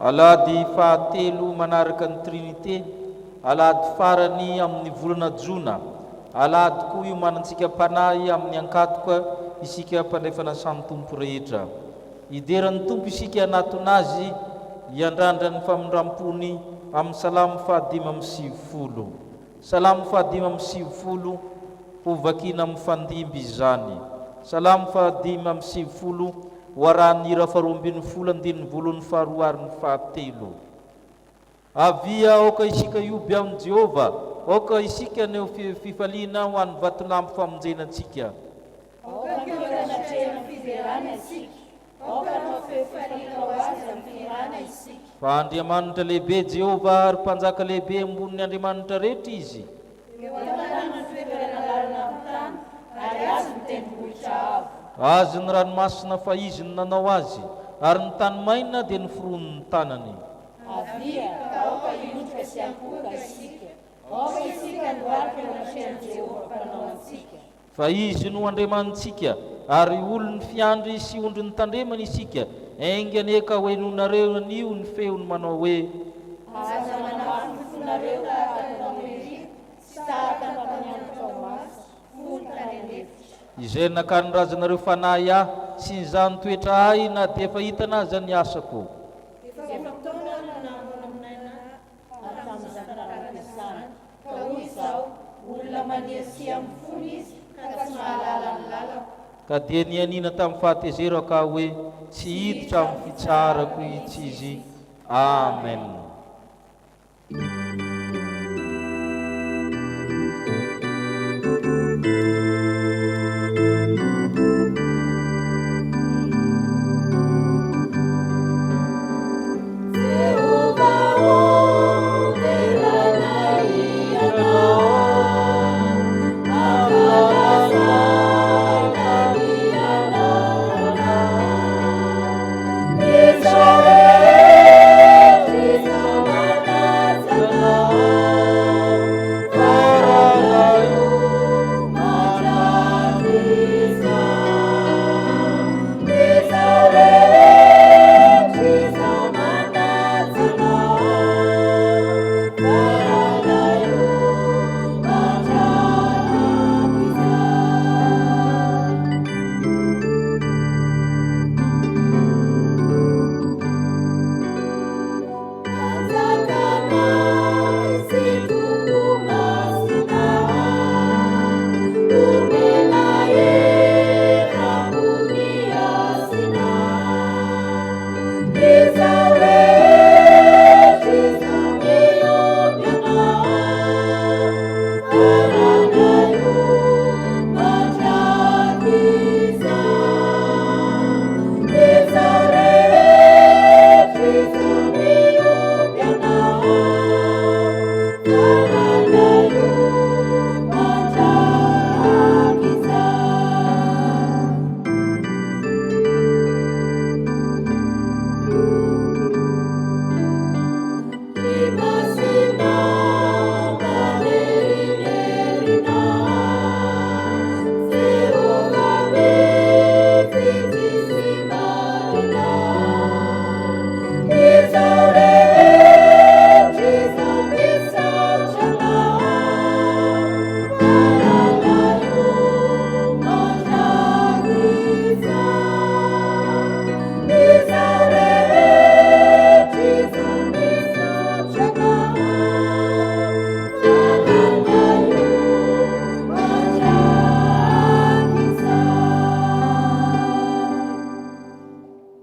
Alahady fahatelo manaraka ny Trinite, alahady farany amin'ny volana jona. Alahady koa iomanantsika am-panahy amin'ny ankatoka isika mpandray fanasan'ny Tompo rehetra. Hidera ny Tompo isika hanatona Azy hiandrandra ny famindram-pony amin'ny Salamo fahadimy amby sivifolo. Salamo fahadimy amby sivifolo, ho vakiana mifandimby izany. Salamo fahadimy amby sivifolo, ho arahan'ny hira faharoa ambin'ny folo, andininy voalohany, faharoa ary ny fahatelo. Avia, aoka isika hihoby amin'i Jehovah, aoka isika haneho fifaliana ho an'ny vatolampy famonjena antsika. Aoka hankeo anatrehan'ny fiderana isika, aoka hanao feo fifaliana ho azy amin'ny fihirana isika. Fa Andriamanitra lehibe Jehovah, ary Mpanjaka lehibe ambonin'ny andriamanitra rehetra Izy. Eo an-tanany ny fitoerana lalina amin'ny tany, ary azy ny tendrombohitra avo. Azy ny ranomasina, fa Izy no nanao azy, ary ny tany maina dia noforonin'ny tanany. Avia, ka aoka hiondrika sy hiankohoka isika. Aoka isika handohalika eo anatrehan'i Jehovah Mpanao antsika. Fa Izy no Andriamanitsika, ary olony fiandry sy ondriny tandremana isika, enga anie ka hohenoinareo anio ny feony manao hoe. Aza manafy ny fonareo tahaka ny tao Meriba sy tahaka ny tany amin'ny tao Masa, fony tany an'efitra. Izay nakan'ny razanareo fanahy ahy sy nizaha ny toetra ahy na dia efa hitana aza ny asako. Efa fotoana no namonoana ahy tamin'izany taranja izany, ka hoy izaho, Olona maniasia amin'ny fony izy, ka tsy mahalala ny lalako. Ka dia nianiana tamin'ny fahatezerako aho hoe, Tsy hiditra amin'ny fitsaharako itsy izy. Amen.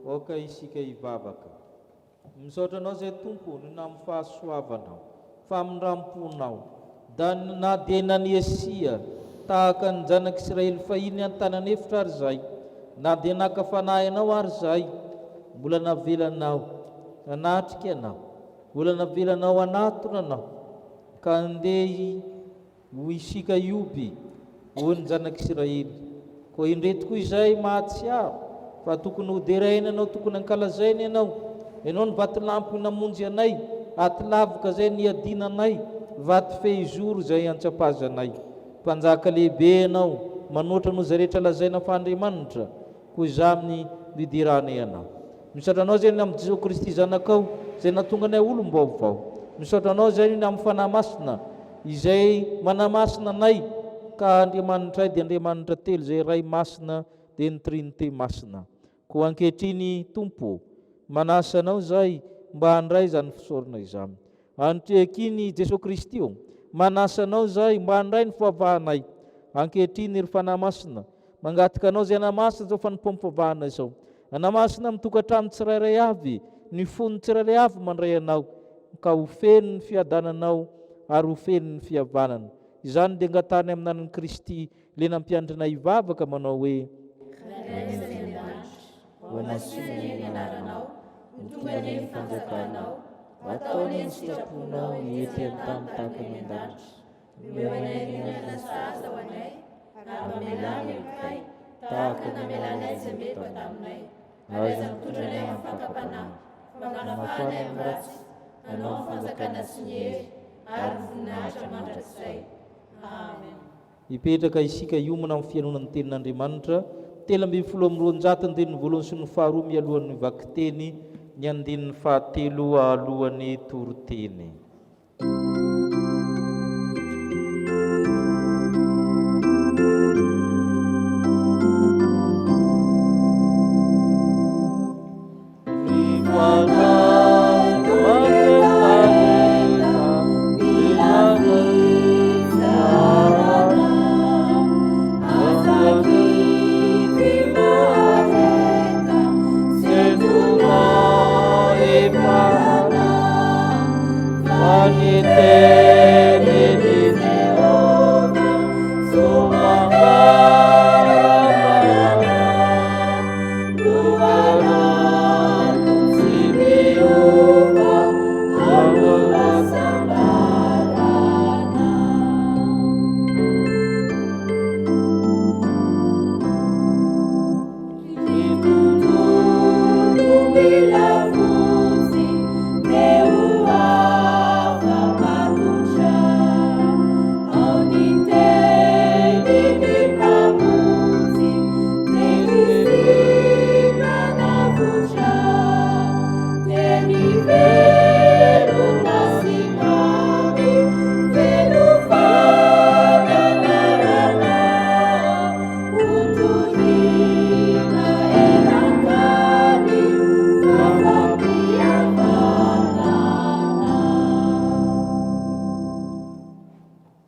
Aoka isika hivavaka. Misaotra Anao izay Tompo o, noho ny amin'ny fahasoavanao, famindram-ponao, da na dia nanesia tahaka ny zanak'Israely fahiny an-tanan'efitra ary izahay, na dia naka fanahy Anao ary izahay, mbola navelanao hanatrika Anao, mbola navelanao hanatona Anao, ka andeha Ho isika Ioby, hoy ny zanak'Isiraely. Koa indreto koa izahay mahatsiaro fa tokony hoderaina Ianao, tokony hankalazaina Ianao. Ianao no vatolampy namonjy anay, aty lavaka izay niadiana anay, vato fehizoro izay antsapazanay. Mpanjaka lehibe Ianao, manoatra noho izay rehetra lazaina fa Andriamanitra. Koa izany no iderana Ianao. Misaotra Anao izay ny amin'i Jesoa Kristy Zanakao. izay nahatonga anay olom-baovao. Misaotra Anao izay ny amin'ny Fanahy Masina izay manamasina anay ka Andriamanitray dia Andriamanitra telo izay Ray Masina dia ny Trinite Masina. Koa ankehitriny Tompo ô, manasa Anao izahay mba handray izany fisaorana izany. Ankehitriny Jesoa Kristy ô, manasa Anao izahay mba handray ny fivavahanay. Ankehitriny ry Fanahy Masina, mangataka Anao izay hanamasina izao fanompoam-pivavahana izao. Hanamasina amin'ny tokantrano tsirairay avy, ny fon'ny tsirairay avy mandray Anao, ka ho feno ny fiadananao ary ho feno ny fihavanana. Izany dia angatahany amin'ny anan'i Kristy, Ilay nampianatra anay hivavaka manao hoe. Ray izay any an-danitra, ho masina anie ny anaranao, ho tonga anie ny fanjakanao, ho atao anie ny sitraponao ety an-tany tahaka ny an-danitra. Omeo anay ny hanina sahaza ho anay, ary mamelà ny helokay, tahaka ny namelanay izay meloka taminay. Ary aza mitondra anay amin'ny fakam-panahy, fa manafaha anay amin'ny ratsy, Anao ny fanjakana sy ny hery ary ny voninahitra mandrakizay. Amen. Hipetraka isika hiomana amin'ny fihainoana ny Tenin'Andriamanitra. 213 andininy voalohany sy ny faharoa mialohan'ny vakiteny, ny andininy fahatelo alohan'ny toriteny.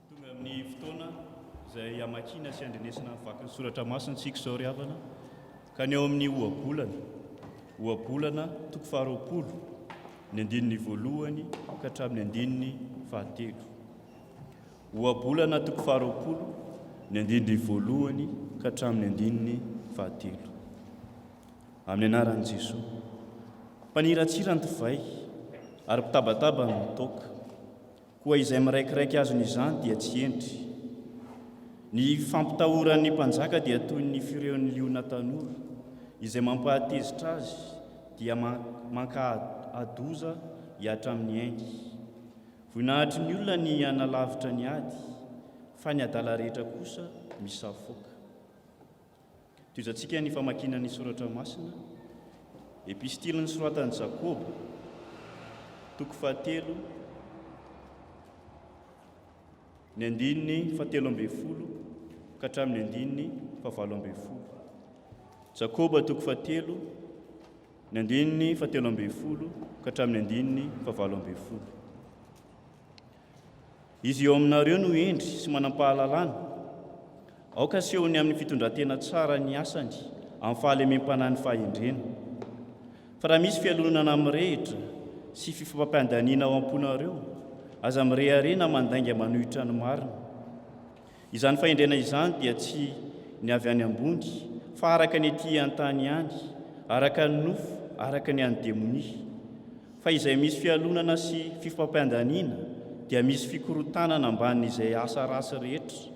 Tonga amin'ny fotoana izay hamakiana sy handrenesana ny vakin'ny soratra masina isika izao ry havana, ka ny ao amin'ny ohabolana, ohabolana toko faharoapolo, ny andininy voalohany ka hatramin'ny andininy fahatelo. Ohabolana toko faharoapolo, ny andininy voalohany ka hatramin'ny andininy fahatelo. Amin'ny anaran'i Jesoa. Mpaniratsira ny divay ary mpitabataba ny toaka. Koa izay miraikiraiky azon'izany dia tsy hendry. Ny fampitahoran'ny mpanjaka dia toy ny fireon'ny liona tanora, izay mampahatezitra azy dia mankahadoza hihatra amin'ny ainy. Voninahitry ny olona ny hanalavitra ny ady, fa ny adala rehetra kosa misafoaka. Tohizantsika ny famakiana ny soratra masina, Epistily nosoratan'i Jakoba, toko fahatelo, ny andininy fahatelo ambin'ny folo ka hatramin'ny andininy fahavalo ambin'ny folo. Jakoba toko fahatelo, ny andininy fahatelo ambin'ny folo ka hatramin'ny andininy fahavalo ambin'ny folo. Izy eo aminareo no hendry sy manam-pahalalana. Aoka asehony amin'ny fitondran-tena tsara ny asany amin'ny fahalemem-panahy ny fahendrena. Fa raha misy fialonana mirehitra sy fifampiandaniana ao am-ponareo, aza mirehareha na mandainga manohitra ny marina. Izany fahendrena izany dia tsy ny avy any ambony, fa araka ny ety an-tany ihany, araka ny nofo, araka ny an'ny demonia. Fa izay misy fialonana sy fifampiandaniana dia misy fikorontanana ambanin'izay asa ratsy rehetra.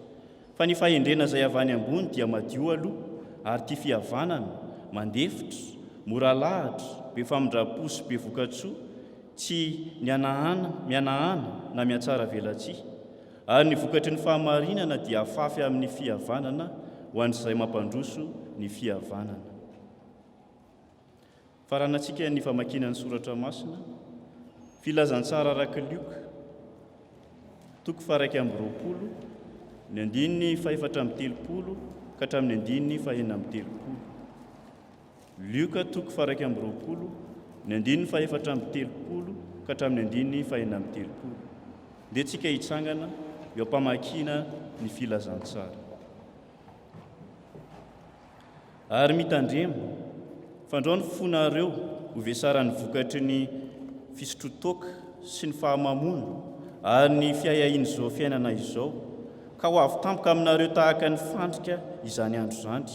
Fa ny fahendrena izay avy any ambony dia madio aloha, ary tia fihavanana, mandefitra, mora lahatra, be famindram-po sy be voka-tsoa, tsy mihanahana mihanahana na mihatsara velatsihy. Ary ny vokatry ny fahamarinana dia afafy amin'ny fihavanana ho an'izay mampandroso ny fihavanana. Faranantsika ny famakiana ny soratra masina. Filazantsara araka Lioka, toko faha-21, ny andininy faha-34 ka hatramin'ny andininy faha-36. Lioka toko faha-21, ny andininy faha-34 ka hatramin'ny andininy faha-36. Ndeha tsika hitsangana eo am-pamakiana ny filazantsara. Ary mitandrema, fandrao ny fonareo ho vesaran'ny vokatry ny fisotroan-toaka sy ny fahamamoana ary ny fiahiahian'izao fiainana izao, ka ho avy tampoka aminareo tahaka ny fandrika izany andro izany.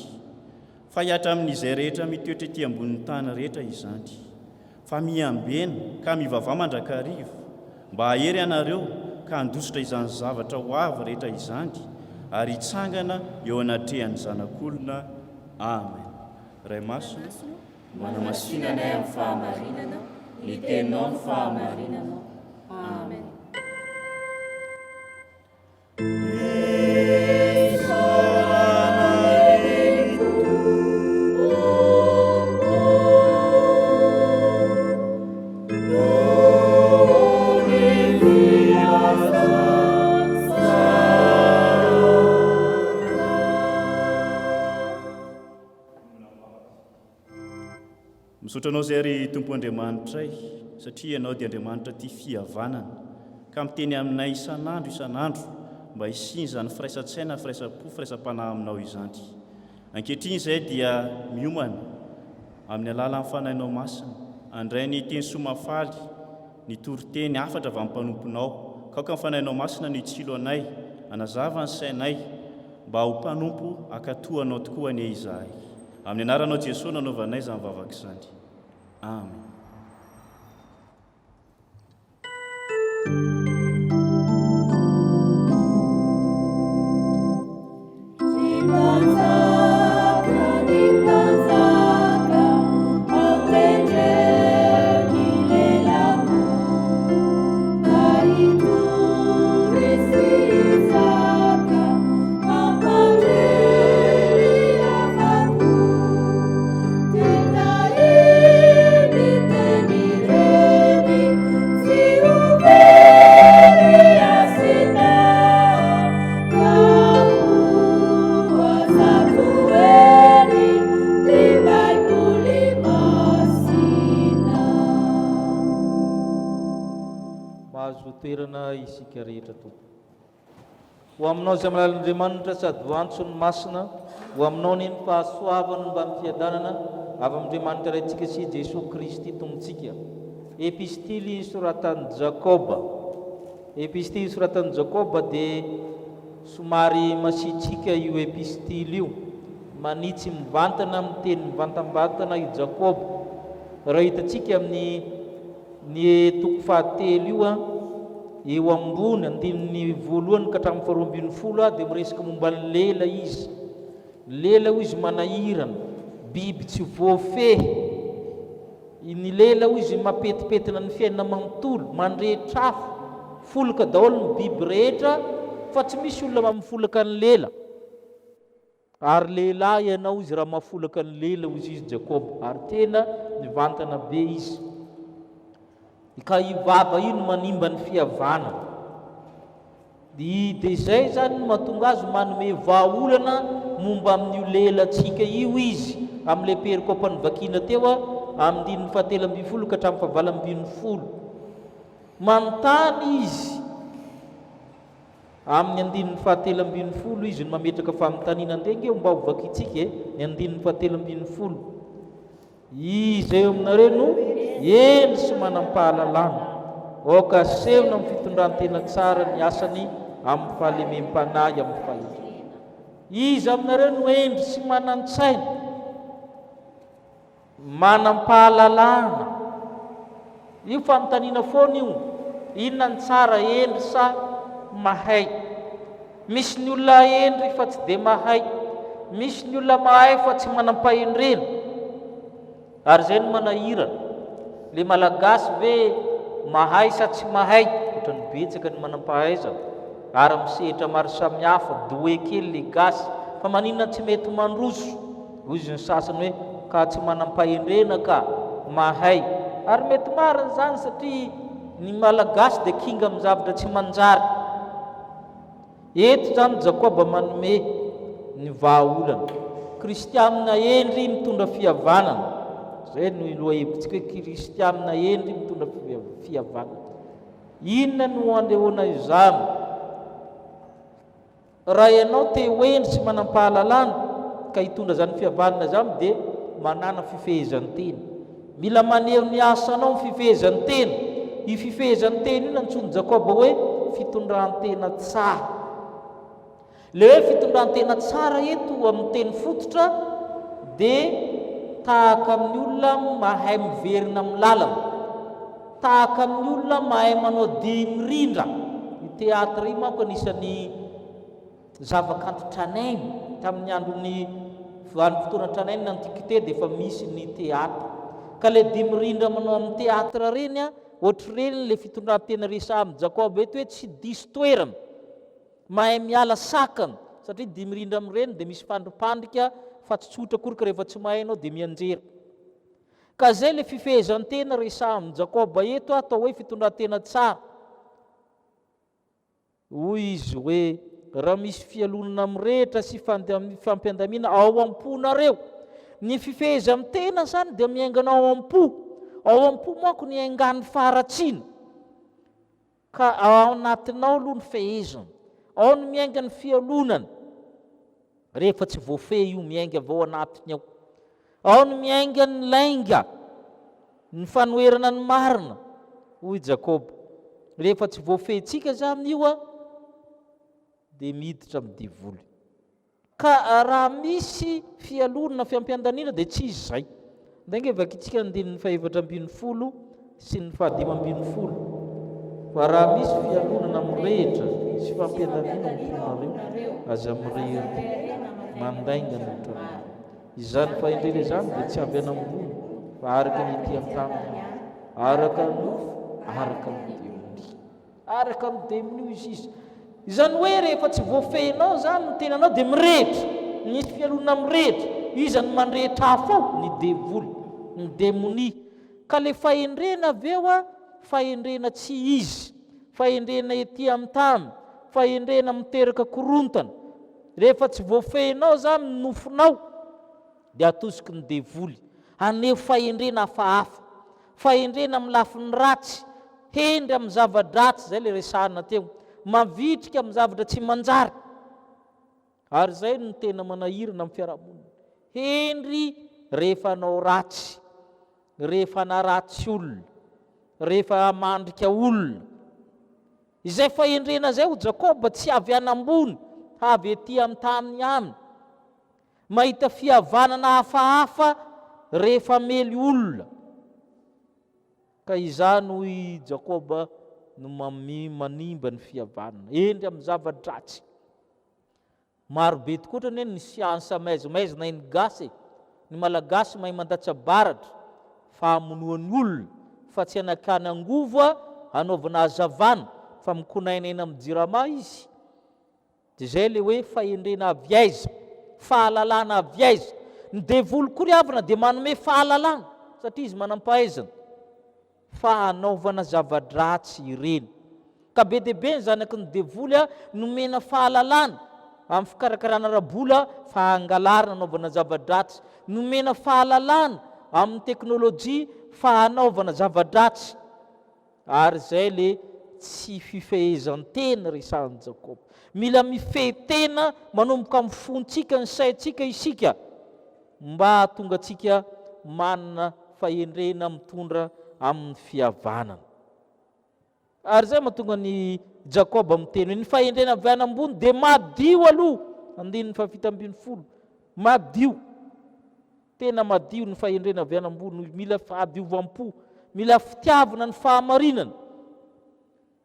Fa hihatra amin'izay rehetra mitoetra ety ambonin'ny tany rehetra izany. Fa miambena ka mivavaha mandrakariva, mba hahery anareo ka handositra izany zavatra ho avy rehetra izany, ary hitsangana eo anatrehan'ny Zanak'olona. Amen. Ray Masina, Manamasina anay amin'ny fahamarinana, ny Teninao no fahamarinana. Amen. Misaotra Anao izay ry Tompo Andriamanitray satria Ianao dia Andriamanitra tia fihavanana ka miteny aminay isan'andro isan'andro mba hisian'izany firaisan-tsaina, firaisam-po, firaisam-panahy aminao izany. Ankehitriny izay dia miomana amin'ny alalan'ny Fanahinao Masina handray ny teny soa mahafaly, ny toriteny, hafatra avy amin'ny mpanomponao. Ka aoka ny Fanahinao Masina no hitsilo anay, hanazava ny sainay mba ho mpanompo hankatò Anao tokoa anie izahay. Amin'ny anaranao Jesoa no anaovanay izany vavaka izany. Amen. Mahazo toerana isika rehetra Tompo. Ho aminao izay malalan'Andriamanitra sady voantso ny masina, ho aminao anie ny fahasoavana mbamin'ny fiadanana avy amin'Andriamanitra Raintsika sy Jesoa Kristy Tompontsika. Epistily soratan'i Jakoba. Epistily soratan'i Jakoba dia somary masiatsiaka io epistily io. Manitsy mivantana amin'ny teny mivantambantana i Jakoba. Raha hitantsika amin'ny Ny toko fahatelo io an, eo ambony, andininy voalohany ka hatramin'ny faharoa ambin'ny folo dia miresaka momba ny lela izy. Lela hoy izy manahirana, biby tsy voafehy. Ny lela hoy izy mampetipetina ny fiainana manontolo, mandrehitra afo, folaka daholo ny biby rehetra fa tsy misy olona mamifolaka ny lela. Ary lehilahy ianao izy raha mahafolaka ny lela hozy izy Jakoba ary tena nivantana be izy. Ka io vava io no manimba ny fihavanana. Dia izay izany no mahatonga azy manome vahaolana momba amin'io lelantsika io izy amin'ilay perikopa novakiana teo amin'ny andininy fahatelo ambin'ny folo ka hatramin'ny fahavalo ambin'ny folo. Manontany izy. Amin'ny andininy fahatelo ambin'ny folo izy no mametraka fanontaniana. Andeha ange mba ho vakintsika e, ny andininy fahatelo ambin'ny folo. Iza eo aminareo no hendry sy manam-pahalalana? Aoka asehony amin'ny fitondran-tena tsara ny asany amin'ny fahalemem-panahy amin'ny fahendrena. Iza aminareo no hendry sy manan-tsaina? Manam-pahalalana. Io fanontaniana foana io. Inona ny tsara, hendry sa mahay? Misy ny olona hendry fa tsy dia mahay. Misy ny olona mahay fa tsy manam-pahendrena. Ary izay no manahirana. Le Malagasy ve mahay sa tsy mahay? Ohatran'ny betsaka ny manam-pahaizana. Ary amin'ny sehatra maro samihafa, doué kely le gasy. Fa maninona tsy mety mandroso? Hoy izy ny sasany hoe, ka tsy manam-pahendrena ka, mahay. Ary mety marina izany satria. Ny Malagasy dia kinga amin'ny zavatra tsy manjary. Eto izany Jakoba manome ny vahaolana. Kristianina hendry mitondra fihavanana. Izay no lohahevitsika hoe kristianina hendry mitondra fihavanana. Inona no anehoana izany? Raha ianao te ho hendry sy manam-pahalalana ka hitondra izany fihavanana izany dia manàna fifehezan-tena. Mila maneho ny asanao ny fifehezan-tena. Io fifehezan-tena io no antsoin'i Jakoba hoe fitondran-tena tsara. Ilay hoe fitondran-tena tsara eto amin'ny teny fototra dia tahaka amin'ny olona mahay miverina amin'ny lalana. Tahaka ny olona mahay manao dihy mirindra. Io théâtre io manko anisan'ny zavakanto tranainy. Tamin'ny andron'ny vanim-potoana tranainy ny antiquité dia efa misy ny théâtre. Ka ilay dihy mirindra manao amin'ny théâtre ireny an, ohatr'ireny ilay fitondran-tena resahan'i Jakoba eto hoe tsy diso toerana. Mahay miala sakana. Satria dihy mirindra amin'ireny dia misy fandripandrika fa tsy tsotra akory ka rehefa tsy mahay ianao dia mianjera. Ka zay le fifehezan-tena resahan'i Jakoba eto atao hoe fitondran-tena tsara. Hoy izy hoe, Raha misy fialonana mirehitra sy fampiandamiana ao am-ponareo. Ny fifehezan-tena zany dia miaingana ao am-po. Ao am-po manko ny iaingan'ny faharatsiana. Ka ao anatinao aloha ny fehezana. Ao no miainga ny fialonana. Rehefa tsy voafehy io, miainga avy ao anatiny ao. Ao no miainga ny lainga, ny fanoherana ny marina, hoy Jakoba. Rehefa tsy voafehintsika izany io, dia miditra amin'ny devoly. Ka raha misy fialonana, fiampiandaniana dia tsy izy izay. Ndeha ange vakintsika ny andininy faha-14 sy ny faha-15. Fa raha misy fialonana mirehitra sy fampiandaniana ao am-ponareo, aza mirehareha, mandainga ny otranareo. Izany fahendrena izany dia tsy avy any ambony, fa araka ny ety an-tany ihany, araka ny nofo, araka ny demonia. Araka ny demonia hoy izy. Izany hoe rehefa tsy voafehinao izany ny tenanao dia mirehitra, misy fialonana mirehitra. Iza no mandrehitra afo ao? Ny devoly, ny demonia. Ka le fahendrena avy eo a, fahendrena tsy izy, fahendrena ety amin'ny tany, fahendrena miteraka korontana. Rehefa tsy voafehinao izany ny nofonao dia atosiky ny devoly haneho fahendrena hafahafa, fahendrena amin'ny lafiny ratsy, hendry amin'ny zava-dratsy, izay ilay resahana teo, mavitrika amin'ny zavatra tsy manjary. Ary izay no tena manahirana amin'ny fiarahamonina. Hendry rehefa hanao ratsy, rehefa hanaratsy olona, rehefa hamandrika olona. Izay fahendrena izay ho Jakoba tsy avy any ambony fa avy ety an-tany ihany. Mahita fihavanana hafahafa rehefa hamely olona. Ka izany hoy i Jakoba no manimba ny fihavanana. Hendry amin'ny zava-dratsy. Maro be tokoa otrany hoe ny siansa maizimaizina hain'ny gasy e! Ny malagasy mahay mandatsa-baratra fa hamonoany olona fa tsy hanakana angovo hanaovana hazavana fa mikonainaina amin'ny jirama izy. Dia izay ilay hoe fahendrena avy aiza? Fahalalana avy aiza? Ny devoly koa ry havana dia manome fahalalana satria izy manam-pahaizana. Fa hanaovana zava-dratsy ireny. Ka be dia be ny zanaky ny devoly nomena fahalalana amin'ny fikarakarana ara-bola fa hangalarina hanaovana zava-dratsy. Nomena fahalalana amin'ny teknolojia fa hanaovana zava-dratsy. Ary izay le tsy fifehezan-tena resahin'i Jakoba. Mila mifehy tena manomboka amin'ny fontsika, ny saintsika isika mba hahatonga antsika manana fahendrena mitondra amin'ny fihavanana. Ary izay mahatonga an'i Jakoba miteny hoe ny fahendrena avy any ambony dia madio aloha, andininy faha-17, madio. Tena madio ny fahendrena avy any ambony, mila fahadiovam-po, mila fitiavana ny fahamarinana.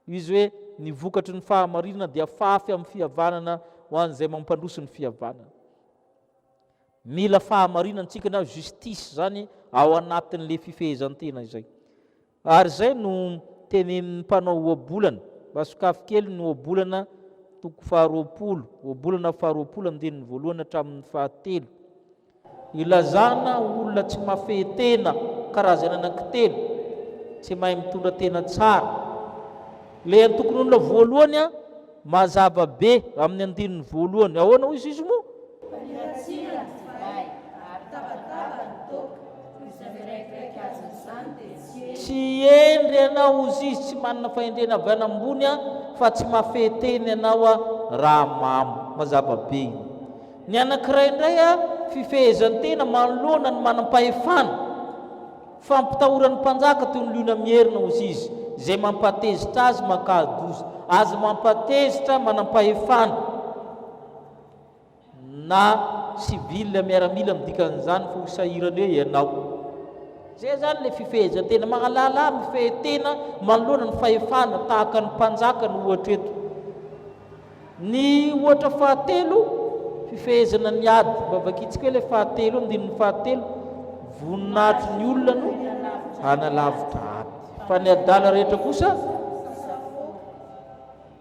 Izy hoe ny vokatry ny fahamarinana dia fafy amin'ny fihavanana ho an'izay mampandroso ny fihavanana. Mila fahamarinana antsika na justice zany ao anatin'le fifehezan-tena izay. Ary izay no tenenin'ny mpanao ohabolana. Mba sokafy kely ny ohabolana toko faharoapolo, ohabolana faharoapolo andininy voalohany hatramin'ny fahatelo. Ilazana olona tsy mahafehy tena karazany anankitelo, tsy mahay mitondra tena tsara. Ilay antokon'olona voalohany a, mazava be amin'ny andininy voalohany. Ahoana hoy izy moa? Mpaniratsira ny divay, ary tabataba ny toaka, noho izay miraikiraiky azon'izany dia tsy hendry. Tsy hendry ianao hozy izy, tsy manana fahendrena avy any ambony a, fa tsy mahafehy tena ianao a, raha mamo. Mazava be iny. Ny anankiray indray a, fifehezan-tena manoloana ny manam-pahefana. Fampitahoran'ny mpanjaka toy ny liona mierona hozy izy, izay mampatezitra azy mankahadoza, azy mampatezitra manampahefana na civil miaramila ny dikan'izany fa ho sahirana eo ianao. Zay zany le fifehezan-tena, mahalala mifehy tena manoloana ny fahefana tahaka ny mpanjaka no ohatra eto. Ny ohatra fahatelo, fifehezana ny ady. Mba vakintsika hoe ilay fahatelo, andininy fahatelo, voninahitry ny olona no hanalavitra ady. Fa ny adala rehetra kosa,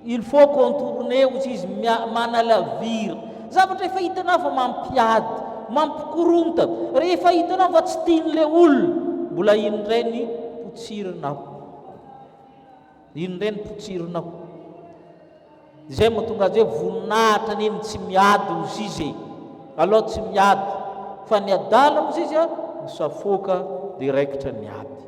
il faut contourner, hoy izy, manalavira. Zavatra efa hitanao fa mampiady, mampikorontana. Rehefa hitanao fa tsy tian'ilay olona, mbola iny indray ny potsirinao. Iny indray ny potsirinao. Izay mahatonga azy hoe voninahitra anie ny tsy miady ozy izy e. Alao tsy miady. Fa ny adala ozy izy a, misafoaka dia raikitra ny ady.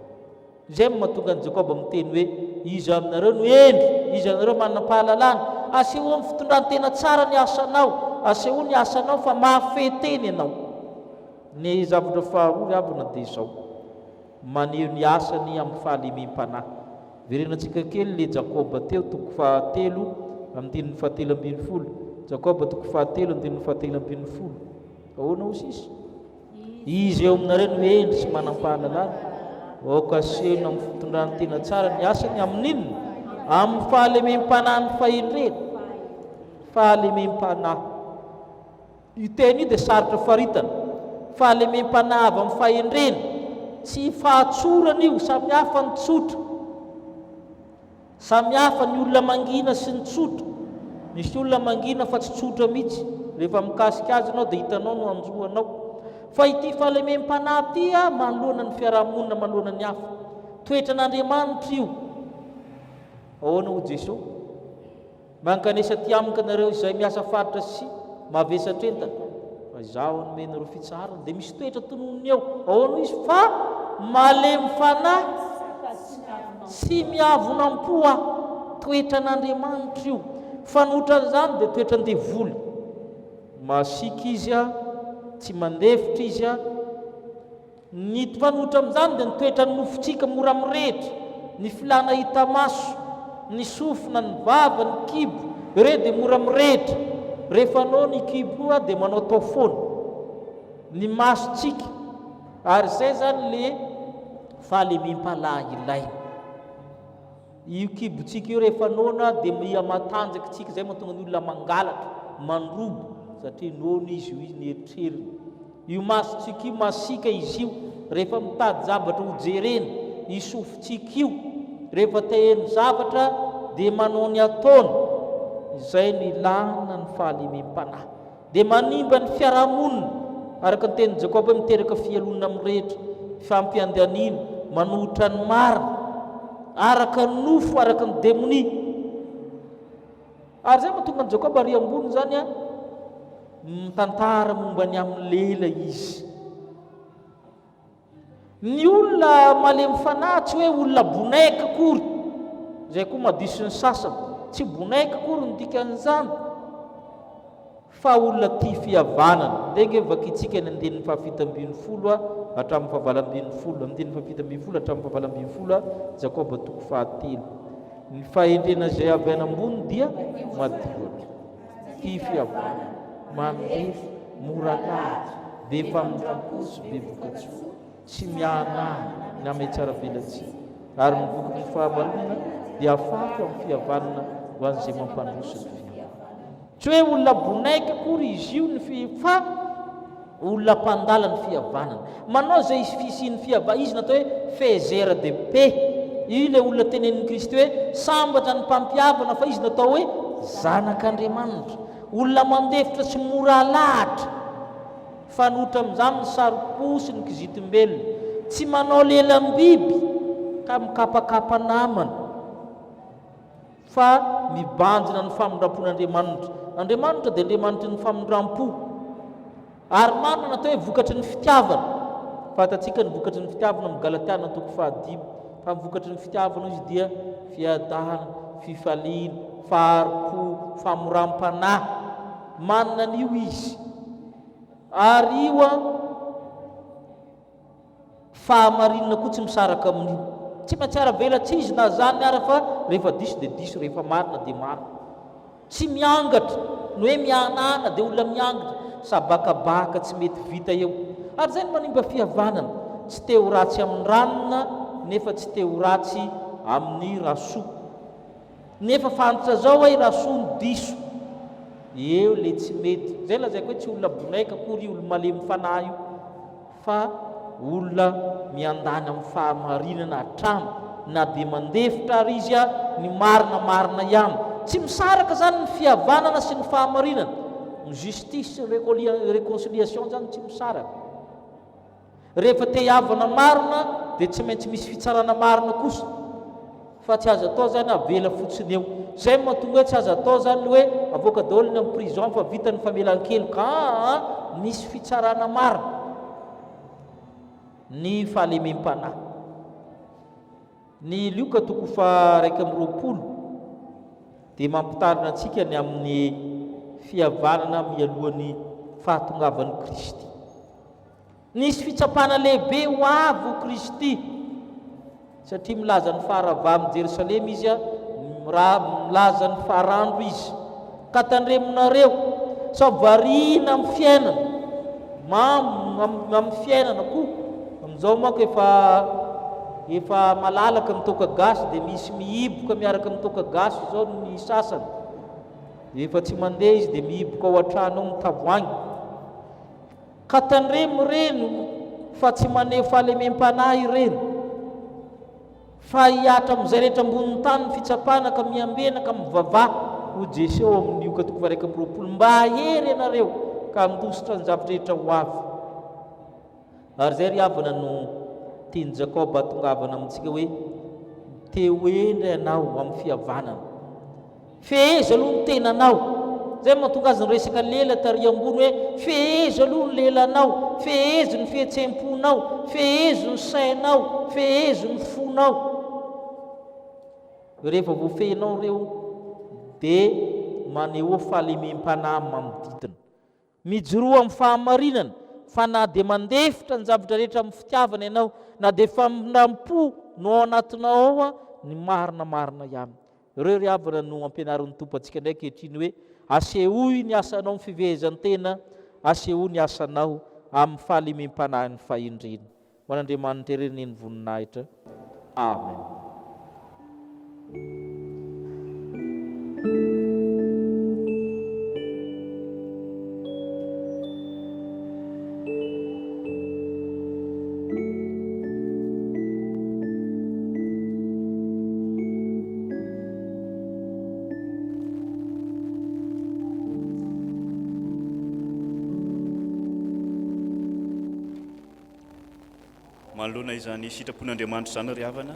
Izay no mahatonga an'i Jakoba miteny hoe iza aminareo no hendry, iza aminareo manam-pahalalana. Asehoy amin'ny fitondran-tena tsara ny asanao, asehoy ny asanao fa mahafehy tena ianao. Ny zavatra faharoa ry havana dia izao. Maneho ny asany amin'ny fahalemem-panahy. Verenantsika kely le Jakoba teo, toko fahatelo, andininy fahatelo ambin'ny folo. Jakoba toko fahatelo, andininy fahatelo ambin'ny folo. Ahoana hoy sisa? Izy eo aminareo no hendry sy manam-pahalalana. Aoka asehony amin'ny fitondrany tena tsara ny asany amin'inona? Amin'ny fahalemem-panahin'ny fahendrena. Fahalemem-panahy. Io teny io dia sarotra faritana. Fahalemem-panahy avy amin'ny fahendrena. Tsy fahatsorana io, samy hafa ny tsotra. Samy hafa ny olona mangina sy ny tsotra. Misy olona mangina fa tsy tsotra mihitsy. Rehefa mikasika azy ianao dia hitanao no hanjo anao. Fa ity fahalemem-panahy ity manoloana ny fiarahamonina, manoloana ny hafa. Toetran'Andriamanitra io. Ahoana hoy Jesoa? Mankanesa aty amiko ianareo izay miasa faritra sy mavesatra entana, fa izaho hanome anareo fitsaharana. Dia misy toetra tononiny eo. Ahoana hoy izy? Fa malemy fanahy sy miavona am-po aho. Toetran'Andriamanitra io. Fanoitran'izany dia toetran-devoly. Masiaka izy, tsy mandefitra izy. Ny mifanohitra amin'izany dia ny toetran'ny nofontsika mora mirehitra, ny filàna hita maso, ny sofina, ny vava, ny kibo, ireo dia mora mirehitra. Rehefa noana io kibo io dia manaotao foana ny masontsika ary izay izany le fahalemem-panahy ilaina. Io kibontsika io rehefa noana dia miha matanjaka isika, izay mahatonga ny olona mangalatra, mandroba satria noana izy hoy ny eritreriny. Io masontsika io masiaka izy io rehefa mitady zavatra ho jerena, io sofintsika io rehefa te heno zavatra dia manao ny ataony, izay no ilana ny fahalemem-panahy. Dia manimba ny fiarahamonina, araka ny tenin'i Jakoba hoe miteraka fialonana amin'ny rehetra, fampiandaniana, manohitra ny marina, araka ny nofo, araka ny demonia. Ary izay mahatonga an'i Jakoba ary ambony izany a, mitantara momba ny amin'ny lela izy. Ny olona malemy fanahy tsy hoe olona bonaika akory, izay koa madiso ny sasany, tsy bonaika akory ny dikan'izany fa olona tia fihavanana. Ndeha ange vakintsika ny andininy faha-17 hatramin'ny faha-18, andininy faha-17 hatramin'ny faha-18, Jakoba toko fahatelo. Ny fahendrena izay avy any ambony dia madio, tia fihavanana, mandefy, mora lahatra, be famindram-po sy be voka-tsoa, tsy miahanahana na mihatsaravelatsihy, ary ny vokatry ny fahamarinana dia afafy amin'ny fihavanana ho an'izay mampandroso ny fihavanana. Tsy hoe olona bonaika akory izy io ny fi fa olona mpandala ny fihavanana. Manao izay fisian'ny fihavanana. Izy natao hoe faiseur de paix. Io ilay olona tenenin'i Kristy hoe sambatra ny mpampihavana fa izy natao hoe zanak'Andriamanitra. Olona mandefitra sy mora alahatra. Fanoitra amin'izany ny saro-po sy ny kizitim-belona. Tsy manao lelam-biby ka mikapakapa namana. Fa mibanjina ny famindram-pon'Andriamanitra. Andriamanitra dia Andriamanitry ny famindram-po. Ary marina ny atao hoe vokatry ny fitiavana. Fantatsika ny vokatry ny fitiavana amin'ny Galatiana toko fahadimy. Fa ny vokatry ny fitiavana izy dia fiadahana, fifaliana, fahari-po, famoram-panahy. Manana an'io izy. Ary io an, Fahamarinana koa tsy misaraka amin'io. Tsy mahatsiaro velatsihy izy na zany ara fa rehefa diso dia diso, rehefa marina dia marina. Tsy miangatra, ny hoe mihanahana dia olona miangatra, sabakabaka tsy mety vita eo. Ary izay no manimba fihavanana. Tsy te ho ratsy amin'ny ranona nefa tsy te ho ratsy amin'ny rasoa. Nefa fantatra zao hoe rasoa no diso. Eo le tsy mety. Zay lazaiko hoe tsy olona bonaika akory io olo malemy fanahy io. Fa olona miandany amin'ny fahamarinana hatrany na dia mandefitra ary izy ny marina marina ihany. Tsy misaraka zany ny fihavanana sy ny fahamarinana. Ny justice sy ny réconciliation zany tsy misaraka. Rehefa te hihavana marina dia tsy maintsy misy fitsarana marina kosa. Fa tsy azo atao zany avela fotsiny eo. Zay no mahatonga hoe tsy azo atao zany ny hoe avoaka daholo ny amin'ny prison fa vita ny famelan-keloka. Aa misy fitsarana marina ny fahalemem-panahy. Ny Lioka toko faha 21 dia mampitarina antsika ny amin'ny fihavanana mialohan'ny fahatongavan'i Kristy. Nisy fitsapana lehibe ho avy ho Kristy, satria milaza ny faharavan'i Jerosalema Izy, milaza ny farandro Izy. Ka tandremonareo, sao variana amin'ny fiainana, mamo amin'ny fiainana koa. Amin'izao manko efa efa malalaka ny toaka gasy dia misy mihiboka miaraka amin'ny toaka gasy izao ny sasany. Efa tsy mandeha izy dia mihiboka ao an-trano ao ny tavoahangy. Ka tandremo ireny fa tsy maneho fahalemem-panahy ireny, fa hihatra amin'izay rehetra ambonin'ny tany ny fitsapana ka miambena ka mivavaha, hoy Jesoa ao amin'ny Lioka toko faha-21, mba hahery ianareo ka handositra ny zavatra rehetra ho avy. Ary izay ry havana no tian'i Jakoba hatongavana amintsika hoe, te ho hendry ianao amin'ny fihavanana. Fehezo aloha ny tenanao. Izay no mahatonga azy niresaka lela tary ambony hoe fehezo aloha ny lelanao, fehezo ny fihetsem-ponao, fehezo ny sainao, fehezo ny fonao. Rehefa voafehinao ireo dia manehoa fahalemem-panahy amin'ny manodidina. Mijoroa amin'ny fahamarinana, fa na dia mandefitra ny zavatra rehetra amin'ny fitiavana ianao, na dia famindram-po no ao anatinao ao, ny marina marina ihany. Ireo ry havana no ampianarin'ny Tompo antsika indray ankehitriny hoe, asehoy ny asanao amin'ny fifehezan-tena, asehoy ny asanao amin'ny fahalemem-panahin'ny fahendrena. Ho an'Andriamanitra irery anie ny voninahitra. Amen. Manoloana izany sitrapon'Andriamanitra izany ry havana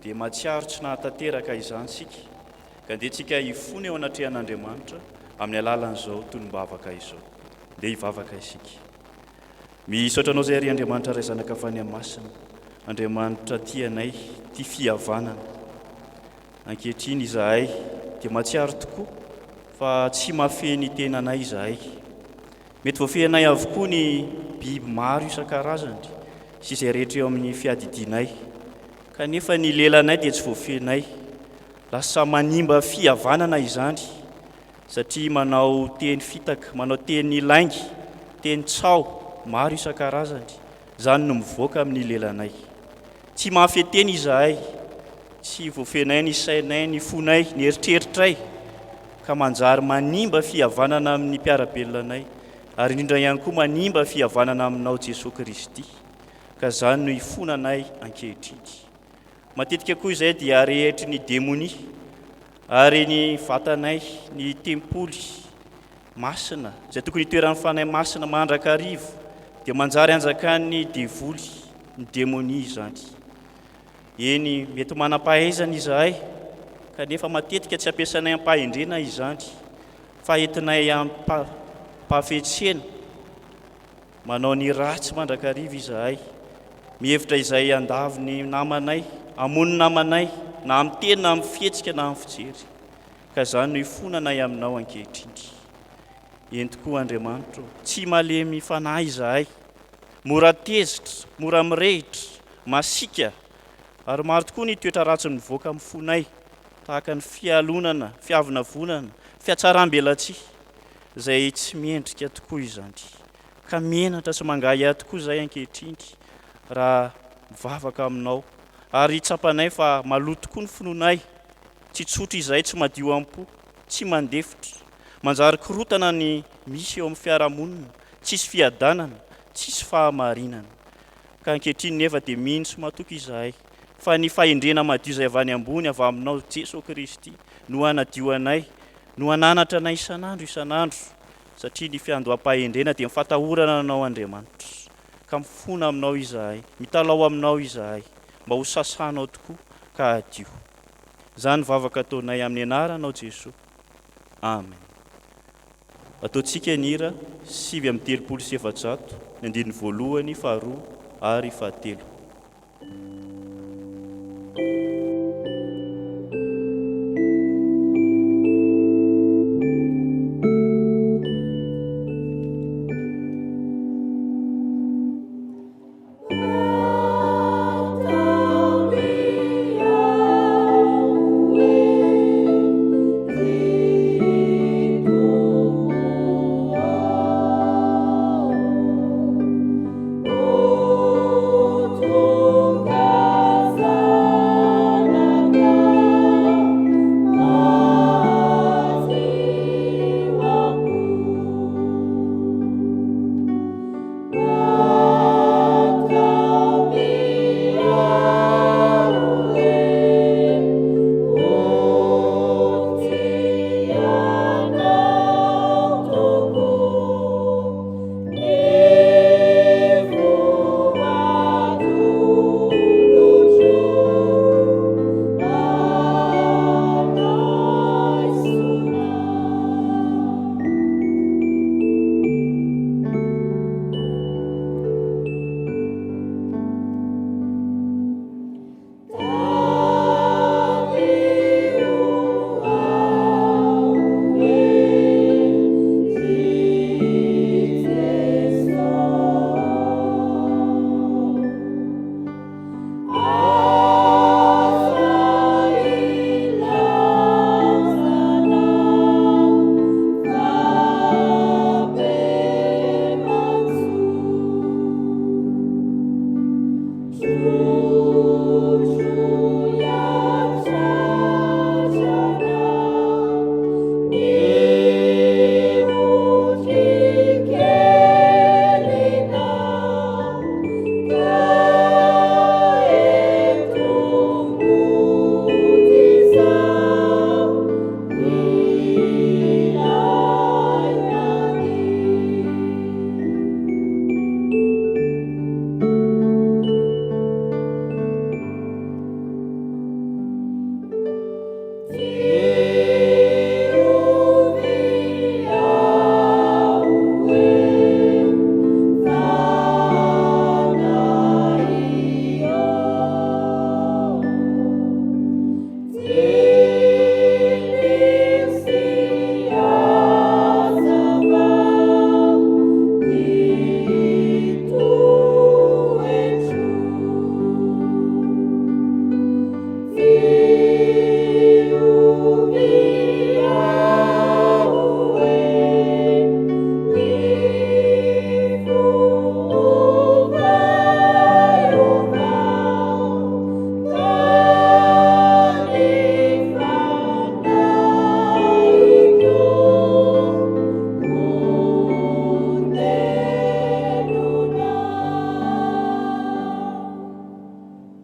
dia mahatsiaro tsy nahatanteraka izany isika ka ndeha tsika hifona eo anatrehan'Andriamanitra amin'ny alalan'izao tonom-bavaka izao. Ndeha hivavaka isika. Misaotra Anao izay ry Andriamanitra Ray Zanaka Fanahy Masina, Andriamanitra tia anay, tia fihavanana. Ankehitriny izahay dia mahatsiaro tokoa fa tsy mahafehy ny tenanay izahay. Mety voafehinay avokoa ny biby maro isan-karazany sy izay rehetra eo amin'ny fiadidianay, kanefa ny lelanay dia tsy voafehinay. Lasa manimba fihavanana izany satria manao teny fitaka, manao teny lainga, teny tsaho maro isan-karazany. Izany no mivoaka amin'ny lelanay. Tsy mahafehy tena izahay, tsy voafehinay ny sainay, ny fonay, ny eritreritray, ka manjary manimba fihavanana amin'ny mpiara-belona anay, ary indrindra ihany koa manimba fihavanana aminao Jesoa Kristy. Ka izany no ifonanay ankehitriny. Matetika koa izay dia arehetry ny demonia, ary ny vatanay, ny tempoly masina, izay tokony hitoeran'ny Fanahy Masina mandrakariva, dia manjary anjakan'ny devoly, ny demonia izany. Eny, mety manam-pahaizana izahay, kanefa matetika tsy ampiasainay am-pahendrena izany fa entinay am-pahafetsena manao ny ratsy mandrakariva izahay, mihevitra izay handavo ny namanay, hamono ny namanay na amin'ny teny na amin'ny fihetsika na amin'ny fijery, ka izany no ifonanay aminao ankehitriny. Eny tokoa Andriamanitra ô, tsy malemy fanahy izahay, mora tezitra, mora mirehitra, masiaka, ary maro tokoa ny toetra ratsy mivoaka amin'ny fonay, tahaka ny fialonana, fiavonavonana, fihatsaram-belatsihy, izay tsy mendrika tokoa izany. Ka menatra sy mangahiahy tokoa izahay ankehitriny raha mivavaka aminao, ary tsapanay fa maloto tokoa ny finoanay, tsy tsotra izahay, tsy madio am-po, tsy mandefitra. Manjary korontana ny misy eo amin'ny fiarahamonina, tsisy fiadanana, tsisy fahamarinana. Ka ankehitriny nefa dia mino sy matoky izahay fa ny fahendrena madio izay avy any ambony, avy aminao Jeso Kristy, no hanadio anay, no hananatra anay isan'andro isan'andro, satria ny fiandoham-pahendrena dia ny fatahorana anao Andriamanitra. Ka mifona aminao izahay, mitalaho aminao izahay, mba ho sasanao tokoa ka hadio. Izany vavaka ataonay amin'ny anaranao Jesoa. Amen. Ataontsika ny hira 439, ny andininy voalohany, faharoa ary fahatelo.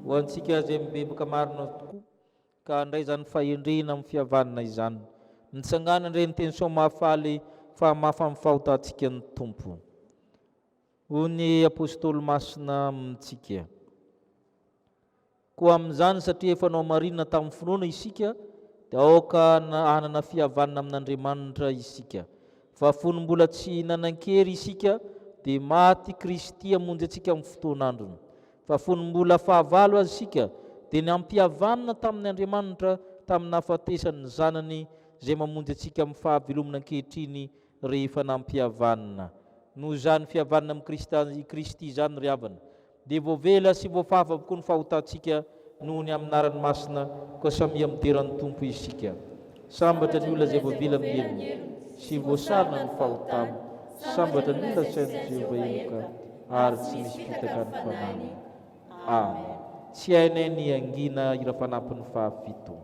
Ho antsika izay mibebaka marina tokoa ka handray izany fahendrena amin'ny fihavanana izany. Mitsangàna indray ny teny soa mahafaly fa hamafa ny fahotantsika ny Tompo. Hoy ny Apostoly Masina amintsika. Koa amin'izany, satria efa nohamarinina tamin'ny finoana isika, Dia aoka hanana fihavanana amin'Andriamanitra isika. Fa fony mbola tsy nanan-kery isika, dia maty Kristy hamonjy antsika amin'ny fotoan'androny. Fa fony mbola fahavalo aza isika, dia nampihavanina tamin' Andriamanitra tamin'ny nahafatesany ny Zanany izay mamonjy antsika amin'ny fahavelomana ankehitriny rehefa nampihavanina. Noho izany fihavanana amin'i Kristy izany, ry havana, dia voavela sy voafafa avokoa ny fahotantsika noho ny amin'ny anarany masina, koa samia midera ny Tompo isika. Sambatra ny olona izay voavela amin'ny helony sy voasarona ny fahotany. Sambatra ny olona asain'i Jehovah heloka ary tsy misy fitaka ny fanahiny. Amen. Tsy hainay ny hangina hira fanampiny fahafito.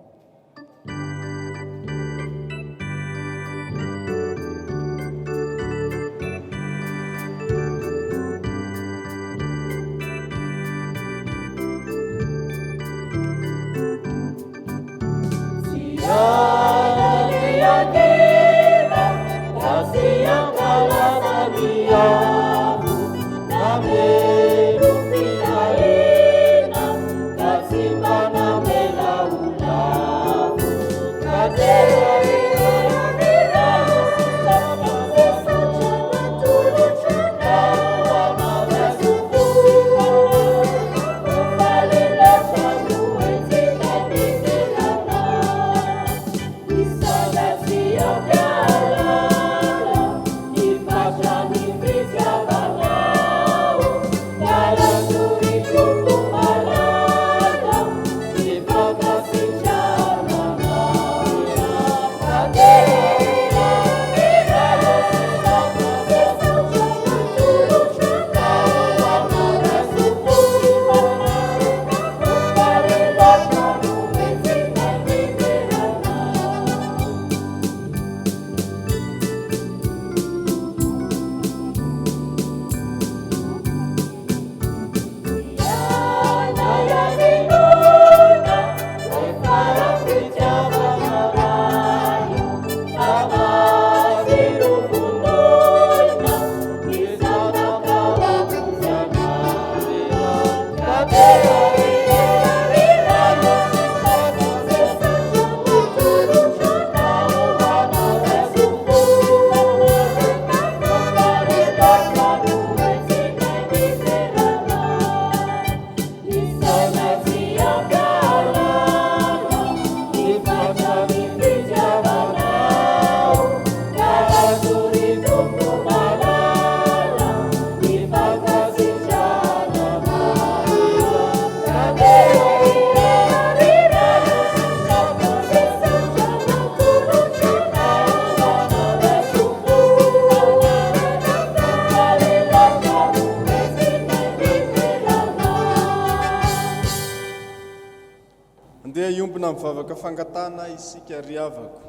Andeha hiombona amin'ny vavaka fangatahana isika ry havako.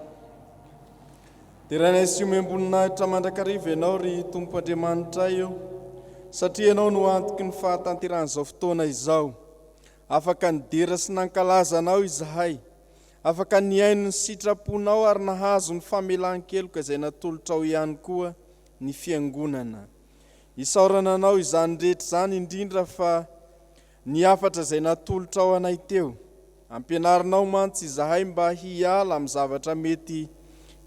Derainay sy omem-boninahitra mandrakariva Ianao ry Tompo Andriamanitray o, satria Ianao no antoky ny fahatanterahan'izao fotoana izao. Afaka nidera sy nankalaza Anao izahay, afaka nihaino ny sitraponao ary nahazo ny famelan-keloka izay natolotrao ihany koa ny Fiangonana. Isaorana Anao izany rehetra izany indrindra fa Ny hafatra izay natolotrao anay teo. Ampianarinao mantsy izahay mba hiala amin'ny zavatra mety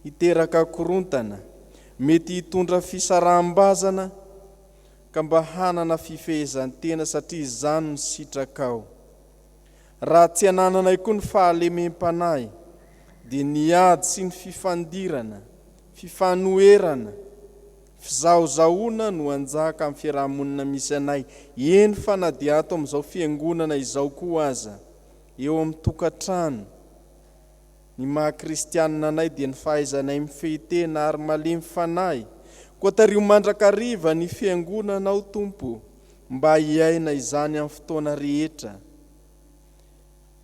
hiteraka korontana, mety hitondra fisaraham-bazana, ka mba hanana fifehezan-tena satria izany no sitrakao. Raha tsy anananay koa ny fahalemem-panahy, dia ny ady sy ny fifandirana, fifanoherana, Fizahozahoana no hanjaka amin'ny fiaraha-monina misy anay, eny fa na dia ato amin'izao fiangonana izao koa aza, eo amin'ny tokantrano. Ny maha kristianina anay dia ny fahaizanay mifehy tena ary malemy fanahy. Koa tariho mandrakariva ny fiangonanao Tompo mba hiaina izany amin'ny fotoana rehetra.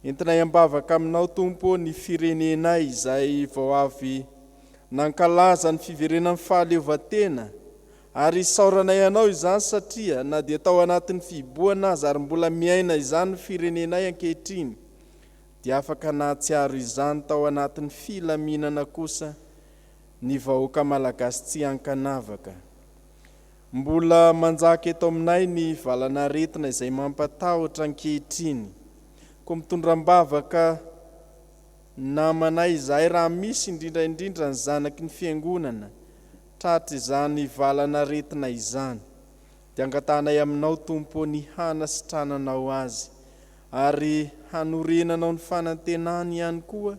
Entinay am-bavaka aminao Tompo ô ny firenenay izay vao avy nankalaza ny fiverenan'ny fahaleovantena ary isaoranay Anao izany satria na dia tao anatin'ny fihibohana aza ary mbola miaina izany ny firenenay ankehitriny dia afaka nahatsiaro izany tao anatin'ny filaminana kosa ny vahoaka Malagasy tsy ankanavaka. Mbola manjaka eto aminay ny valan'aretina izay mampatahotra ankehitriny. Koa mitondra am-bavaka. namanay izahay raha misy indrindra indrindra ny zanaky ny Fiangonana tratr'izany valan'aretina izany. Dia angatahanay Aminao Tompo ô ny hanasitrananao azy ary hanorenanao ny fanantenany ihany koa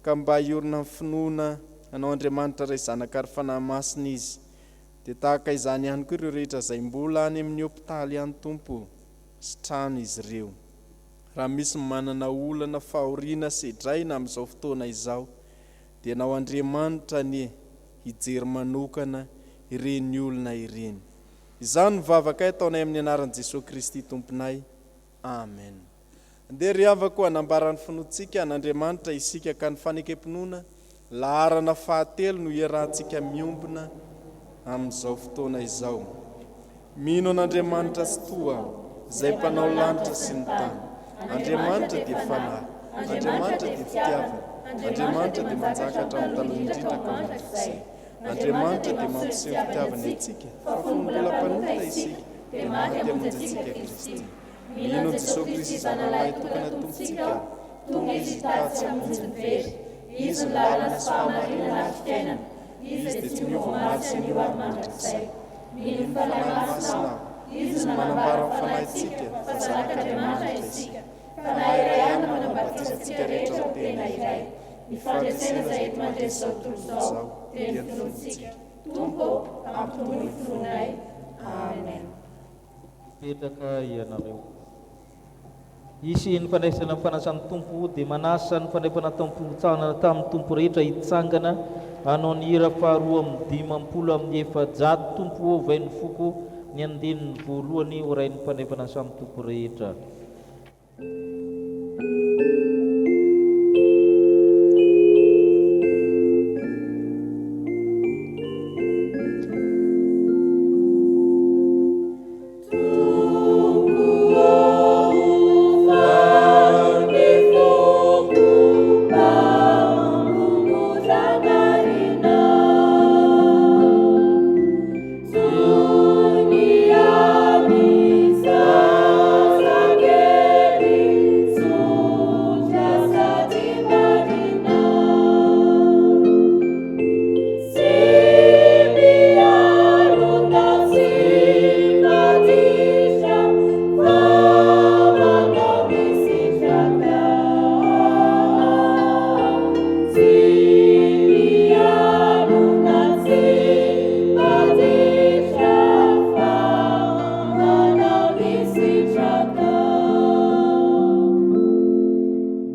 ka mba hiorina amin'ny finoana Anao Andriamanitra Ray Zanaka ary Fanahy Masina izy. Dia tahaka izany ihany koa ireo rehetra izay mbola any amin'ny hopitaly any Tompo ô, sitrano izy ireo. Raha misy manana olana fahoriana sedraina amin'izao fotoana izao dia Ianao Andriamanitra anie hijery manokana ireny olona ireny. Izany no vavakay ataonay amin'ny anaran'i Jesoa Kristy Tomponay. Amen. Andeha ry havako hanambara ny finoantsika an'Andriamanitra isika ka ny fanekem-pinoana laharana fahatelo no iarahantsika miombona amin'izao fotoana izao. Mino an'Andriamanitra Tsitoha aho, izay Mpanao lanitra sy ny tany. Andriamanitra dia Fanahy. Andriamanitra dia fitiavana. Andriamanitra dia manjaka hatramin'ny taloha indrindra ka ho mandrakizay. Andriamanitra dia mampiseho fitiavany antsika, fa fony mbola mpanota isika, dia maty hamonjy antsika Kristy. Mino an'i Jesoa Kristy Zanalahy tokana Tompontsika aho, tonga Izy hitady sy hamonjy ny very. Izy no lalana sy fahamarinana ary fiainana. Izy dia tsy miova omaly sy anio ary mandrakizay. Mino ny Fanahy Masina aho. Izy no manambara amin'ny fanahintsika fa zanak'Andriamanitra isika. Fanahy iray ihany no manao batisa antsika rehetra ho tena iray. Ny fandresena izay enti-mandresy izao tontolo izao dia ny finoantsika. Tompo ô, ampitomboy ny finoanay. Amen. Mipetraka ianareo. Hisy ny fandraisana ny fanasan'ny Tompo, dia manasa ny fandraifana taom-pihotsahanana tamin'ny Tompo rehetra hitsangana hanao ny hira faharoa 452, Tompo ô, ovay ny foko, ny andininy voalohany ho rain'ny fandraifana samy Tompo rehetra.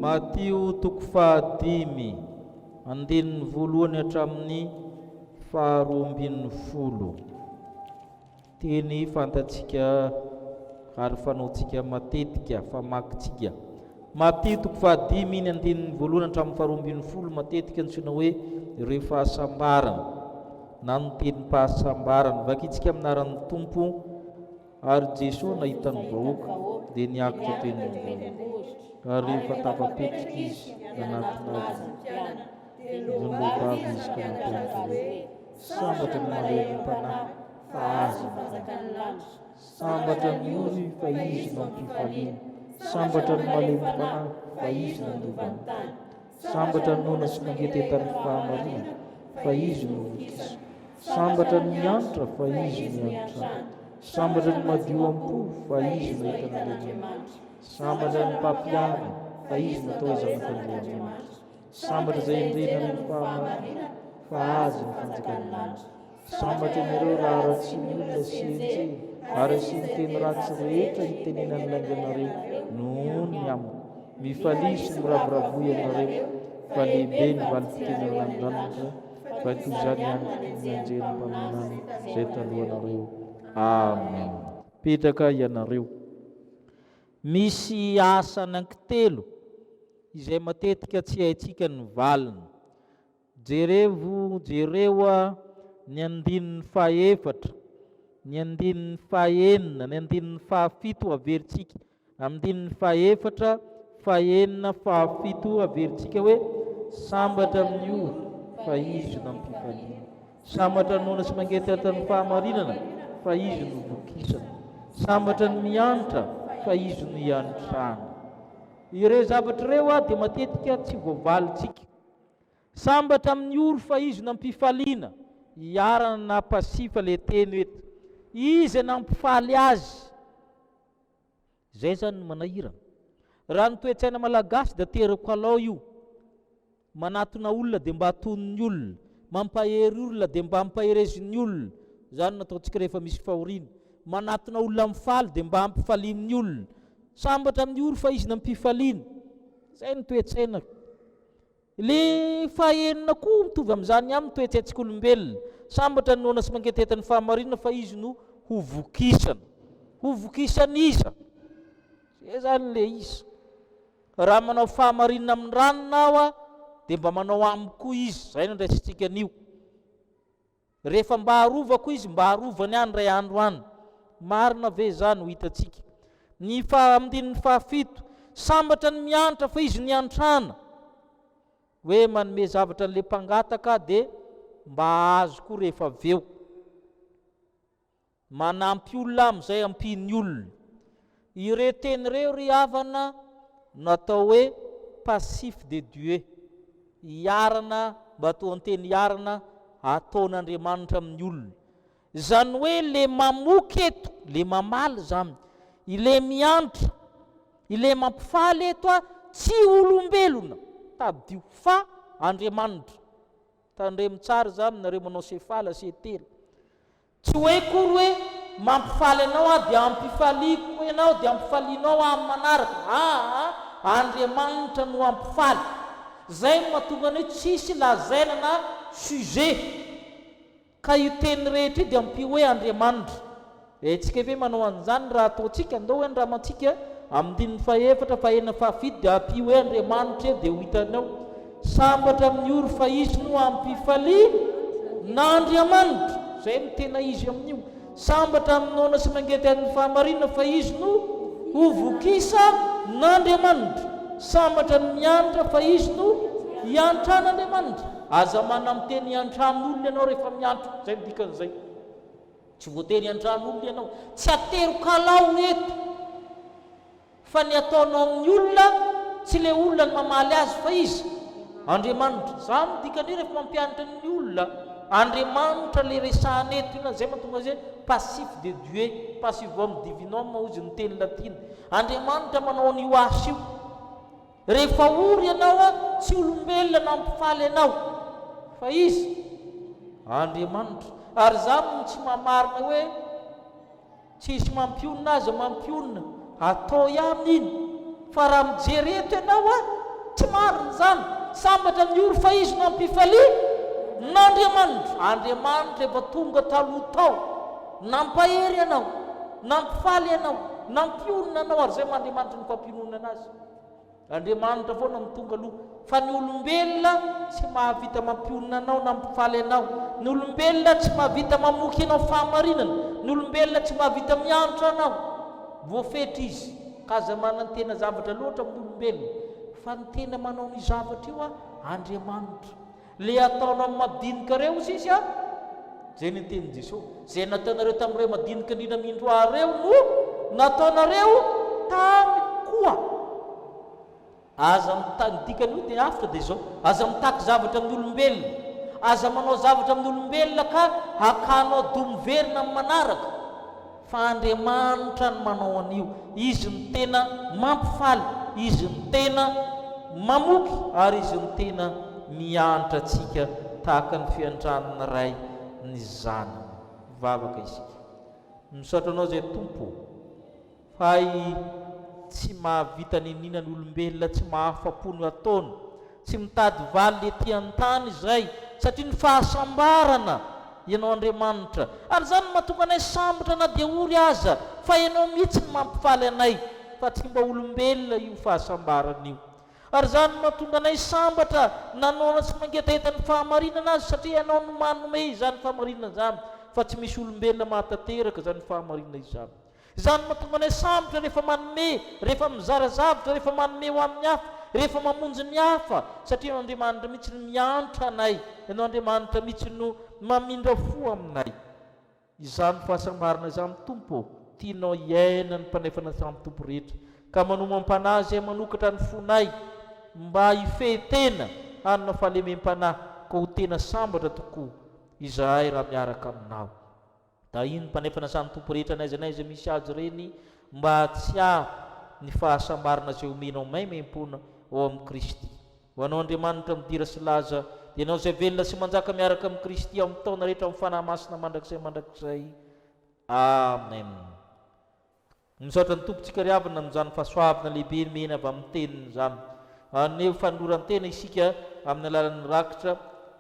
Matio toko fahadimy, andininy voalohany hatramin'ny faharoambinifolo. Teny fantatsika ary fanaontsika matetika, famakintsika. Matio toko fahadimy, ny andininy voalohany hatramin'ny faharoambinifolo, matetika antsoina hoe ireo fahasambarana na ny tenim-pahasambarana. Vakintsika amin'ny anaran'ny Tompo, Ary Jesoa nahita ny vahoaka, dia niakatra teny ambony. Ary rehefa tafapetraka Izy, nanatona Azy ny mpianany, dia niloa-bava Izy ka nampianatra hoe, Sambatra ny malahelo-panahy, fa azy ny fanjakan'ny lanitra. Sambatra ny ory, fa izy no ampifaliana. Sambatra ny malemy-panahy, fa izy no handova ny tany. Sambatra ny noana sy mangetaheta ny fahamarinana, fa izy no hovokisana. Sambatra ny miantra, fa izy no hiantrana. Sambatra ny madio am-po, fa izy no hahita an'Andriamanitra. Sambatra ny mpampihavana, fa izy no atao hoe zanak'Andriamanitra. Sambatra izay hendrena noho ny fahamarinana, fa azy ny fanjakan'ny lanitra. Sambatra ianareo raha ratsian'ny olona sy enjehina, ary asiany teny ratsy rehetra hitenenany lainga anareo noho ny amiko. Mifalia sy miravoravoa ianareo, fa lehibe ny valim-pitenenana any an-danitra, fa toy izany ihany koa ny anjelin'ny mpaminany izay talohanareo. Amen. Mipetraka ianareo. Misy asa anankitelo izay matetika tsy haintsika ny valiny. Jerevo, jereo a, ny andininy fahefatra, ny andininy fahenina, ny andininy fahafito averintsika. Andininy fahefatra, fahenina, fahafito averintsika hoe, Sambatra amin'ny ory, fa izy no ampifaliana. Sambatra ny noana sy mangetaheta ny fahamarinana, fa izy no vokisana. Sambatra ny miantra, fa izy no hiantrana. Ireo zavatra ireo dia matetika tsy voavalintsika. Sambatra amin'ny ory fa izy nampifaliana. Iharana na passif le teny eto. Iza nampifaly azy? Zay zany no manahirana. Raha ny toe-tsaina malagasy dia aterako alao io. Manatona olona dia mba atonin'ny olona. Mampahery olona dia mba ampaherezin'ny olona. Izany no ataontsika rehefa misy fahoriana. Manatona olona mifaly dia mba ampifalian'ny olona. Sambatra amin'ny ory fa izy nampifaliana. Izay no toe-tsaina. Le fahaenina koa mitovy amin'izany ihany ny toe-tsaintsika olombelona. Sambatra ny noana sy mangetaheta ny fahamarinana fa izy no ho vokisana. Ho vokisan'iza? Zay zany le izy. Raha manao fahamarinana amin'ny ranona aho dia mba manao amiko koa izy. Zay no andraisintsika an'io. Rehefa mba arovako izy, mba arovany ahy indray andro any. Marina ve izany? Ho hitantsika. Ny faha andininy fahafito, Sambatra ny miantra fa izy niantrana. Hoe manome zavatra an'ilay mpangataka dia mba hahazo koa rehefa avy eo. Manampy olona amin'izay ampian'ny olona. Ireo teny ireo ry havana no atao hoe passif de Dieu. Iharana, mba toan-teny iharana ataon'Andriamanitra amin'ny olona. Izany hoe le mamoky eto, le mamaly izany, ilay miantra, ilay mampifaly eto tsy olombelona, tadidio, fa Andriamanitra. Tandremo tsara izany nareo manao sefala, setela. Tsy hoe akory hoe mampifaly anao aho dia ampifaliako ianao dia ampifalianao aho amin'ny manaraka. Aa, Andriamanitra no hampifaly. Izay no mahatonga ny hoe tsisy lazaina na sujet. Ka io teny rehetra io dia ampio hoe Andriamanitra. Haintsika ve manao an'izany raha ataontsika? Andao hoe andramantsika amin'ny andininy fahefatra, fahenina, fahafito dia ampio hoe Andriamanitra eo dia ho hitanao. Sambatra amin'ny ory fa izy no ampifalian'Andriamanitra. Izay no tena izy amin'io. Sambatra amin'ny noana sy mangetaheta ny fahamarinana fa izy no hovokisan'Andriamanitra. Sambatra ny miantra fa izy no hiantran'Andriamanitra. Aza manantena hiantran'olona ianao rehefa miantra. Izay no dikan'izay. Tsy voatery hiantrano olona ianao. Tsy atero kalao eto. Fa ny ataonao amin'ny olona, tsy ilay olona no mamaly azy fa iza? Andriamanitra. Izany no dikany hoe rehefa mampianatra ny olona, Andriamanitra ilay resahana eto. Inona izay mahatonga azy hoe passif de Dieu, passivum divinum hozy ny teny latina. Andriamanitra manao an'io asa io. Rehefa ory ianao, tsy olombelona no hampifaly anao, fa iza? Andriamanitra. Ary izany no tsy maha-marina hoe Tsisy mampionona aza mampionona, atao ihany iny, fa raha mijery eto ianao a, tsy marina izany, sambatra ny ory fa izy no hampifalia n'Andriamanitra, Andriamanitra efa tonga taloha tao, nampahery anao, nampifaly anao, nampionona anao ary izay maha Andriamanitry ny fampiononana azy. Andriamanitra foana no tonga aloha fa ny olombelona tsy mahavita mampionona anao na mampifaly anao, ny olombelona tsy mahavita mamoky anao fahamarinana, ny olombelona tsy mahavita miantra anao, voafetra izy ka aza manantena zavatra loatra amin'ny olombelona fa ny tena manao an'io zavatra io Andriamanitra. Le ataonao amin'ny madinika reo ozy izy a, zay ny tenin'i Jesoa, zay nataonareo tamin'ireo madinika indrindra mindro ahy reo no nataonareo tamiko koa. Aza mitaky, ny dikan'io dia hafatra dia izao, aza mitaky zavatra amin'ny olombelona, aza manao zavatra amin'ny olombelona ka hakanao domy verina amin'ny manaraka. Fa Andriamanitra no manao an'io. Izy no tena mampifaly, Izy no tena mamoky ary Izy no tena miantra antsika tahaka ny fiantran'ny Ray ny Zanany. Hivavaka isika. Misaotra Anao izay Tompo ô. Hay tsy mahavita niniana ny olombelona tsy mahafa-po no ataony. Tsy mitady valiny ety an-tany izay satria ny fahasambarana Ianao Andriamanitra. Ary izany no mahatonga anay sambatra na dia ory aza fa Ianao mihitsy no mampifaly anay fa tsy mba olombelona io fahasambarana io. Ary izany no mahatonga anay sambatra na noana sy mangetaheta ny fahamarinana aza satria Ianao no manome izany fahamarinana izany fa tsy misy olombelona mahatanteraka izany fahamarinana izany. Izany no mahatonga anay sambatra rehefa manome, rehefa mizara zavatra, rehefa manome ho amin'ny hafa, rehefa mamonjy ny hafa, satria Ianao Andriamanitra mihitsy no miantra anay, Ianao Andriamanitra mihitsy no mamindra fo aminay. Izany fahasambarana izany Tompo ô! tianao hiainan'ny mpanay fanasan'ny Tompo rehetra, ka manomam-panahy izay manokatra ny fonay mba hifehy tena hanana fahalemem-panahy ka ho tena sambatra tokoa izahay raha miaraka aminao. Tahian'ny mpanay fanasan'ny Tompo rehetra n'aiza n'aiza misy azy ireny mba hahatsiaro ny fahasambarana izay omenao maimaimpoana ao amin'i Kristy. Ho Anao Andriamanitra midira sy laza, dia Ianao izay velona sy manjaka miaraka amin'i Kristy ao amin'ny taona rehetra amin'ny Fanahy Masina mandrakizay mandrakizay. Amen. Misaotra ny Tompontsika ry havana amin'izany fahasoavana lehibe nomena avy amin'ny Teniny izany. Haneho fanoloran-tena isika amin'ny alalan'ny rakitra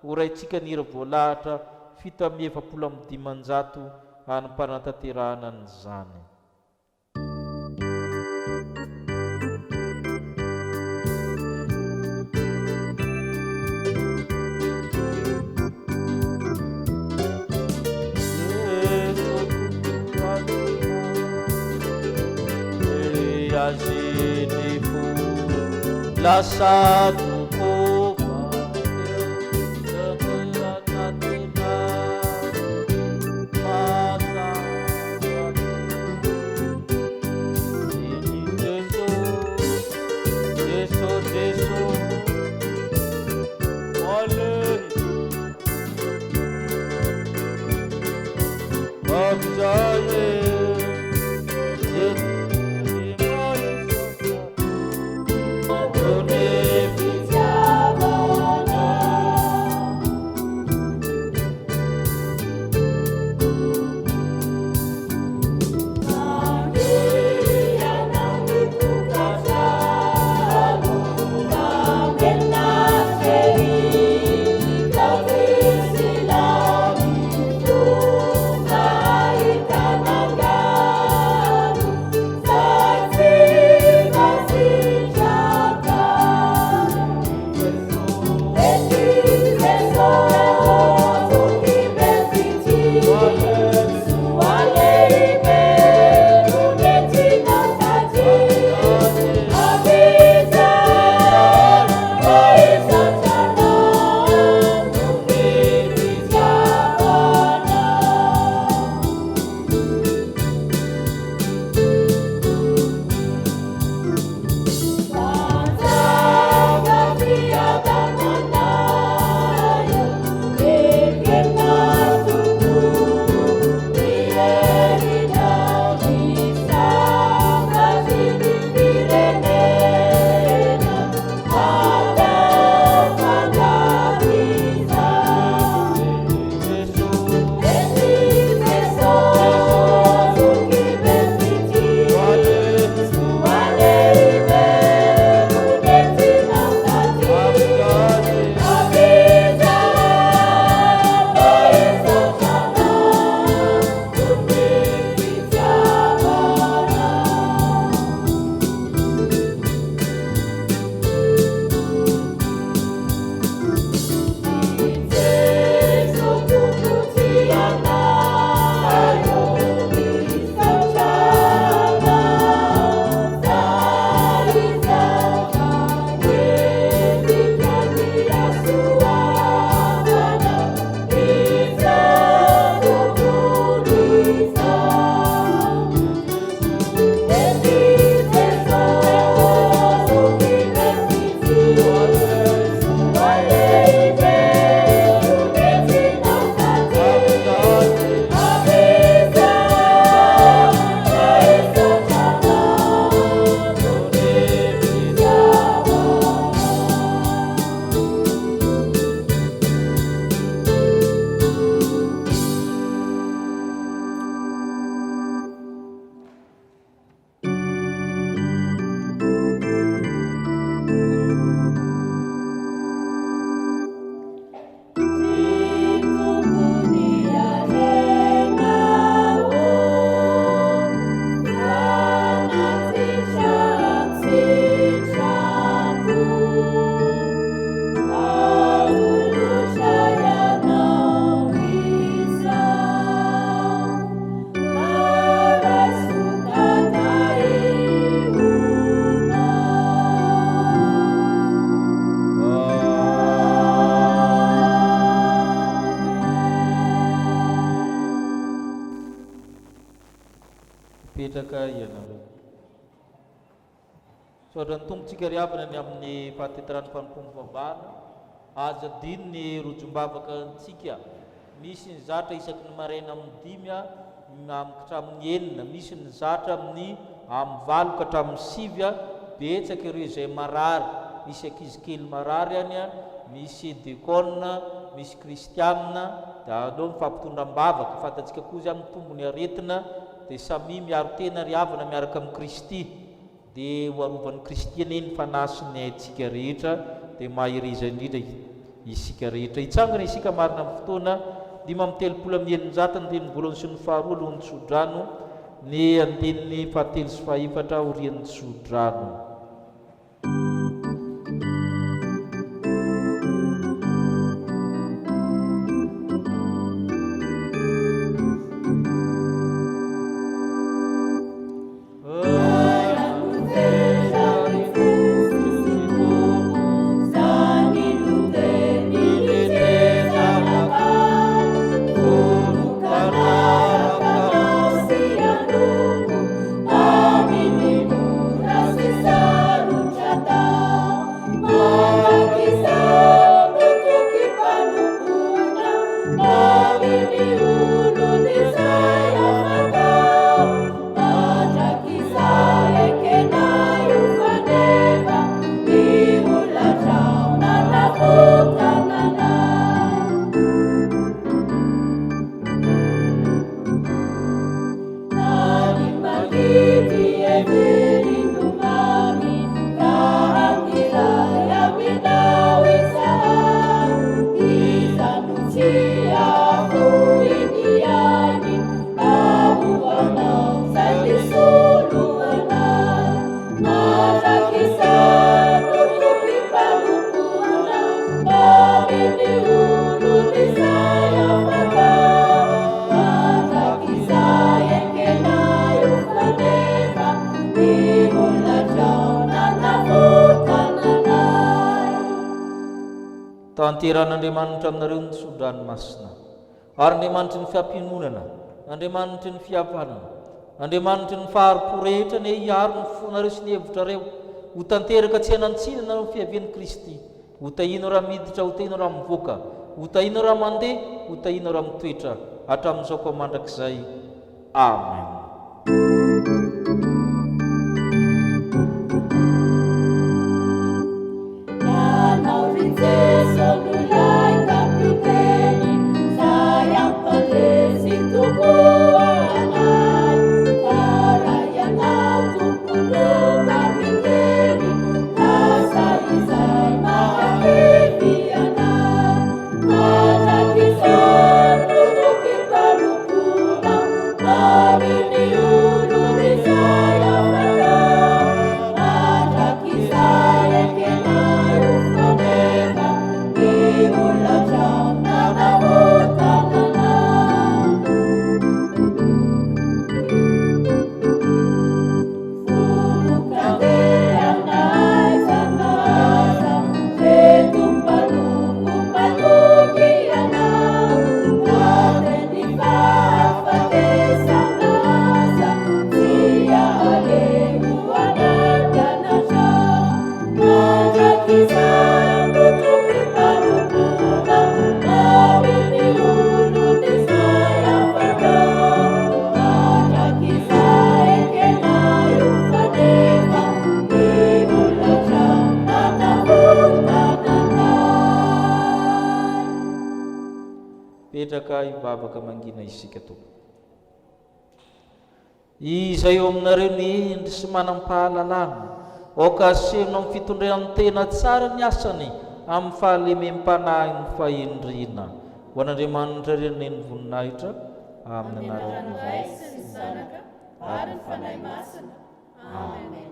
ho raintsika ny hira voalahatra 547 hanam-panatanterahana an'izany. Lasa Misaotra ny Tompontsika ry havana ny amin'ny fahatetaran'ny fanompoam-pivavahana. Aza adino ny rojom-bavaka antsika. Misy ny zatra isaky ny maraina amin'ny dimy hatramin'ny enina, misy ny zatra amin'ny amin'ny valo ka hatramin'ny sivy. Betsaka ireo izay marary, misy ankizy kely marary any, misy dekona, misy kristiana, dia aleo mifampitondra am-bavaka. Fantatsika koa izany mitombo ny aretina, dia samia miaro tena ry havana miaraka amin'i Kristy. Dia ho arovan'i Kristy anie ny fanahy sy ny aintsika rehetra, dia mahereza indrindra isika rehetra. Hitsangana isika marina amin'ny fotoana, 635 ny andininy voalohany sy ny faharoa alohan'ny tsodrano, ny andininy fahatelo sy fahefatra aorian'ny tsodrano. Tanteran'Andriamanitra aminareo ny tso-dranomasina. Ary Andriamanitry ny fiampiononana, Andriamanitry ny fihavanana, Andriamanitry ny fahari-po rehetra anie hiaro ny fonareo sy ny hevitrareo ho tanteraka tsy hanan-tsiny anareo amin'ny fiavian'i Kristy. Ho tahianao raha miditra, ho tahianao raha mivoaka, ho tahianao raha mandeha, ho tahianao raha mitoetra, hatramin'izao koa mandrakizay. Amen. Petraka hivavaka mangina isika tompoko. Izay eo aminareo ny hendry sy manam-pahalalana, aoka asehony amin'ny fitondran-tena tsara ny asany amin'ny fahalemem-panahin'ny fahendrena. Ho an'Andriamanitra irery anie ny voninahitra, amin'ny Amin'ny anaran'ny anaran'ny Ray sy ny Zanaka ary ny Fanahy Masina. Amen.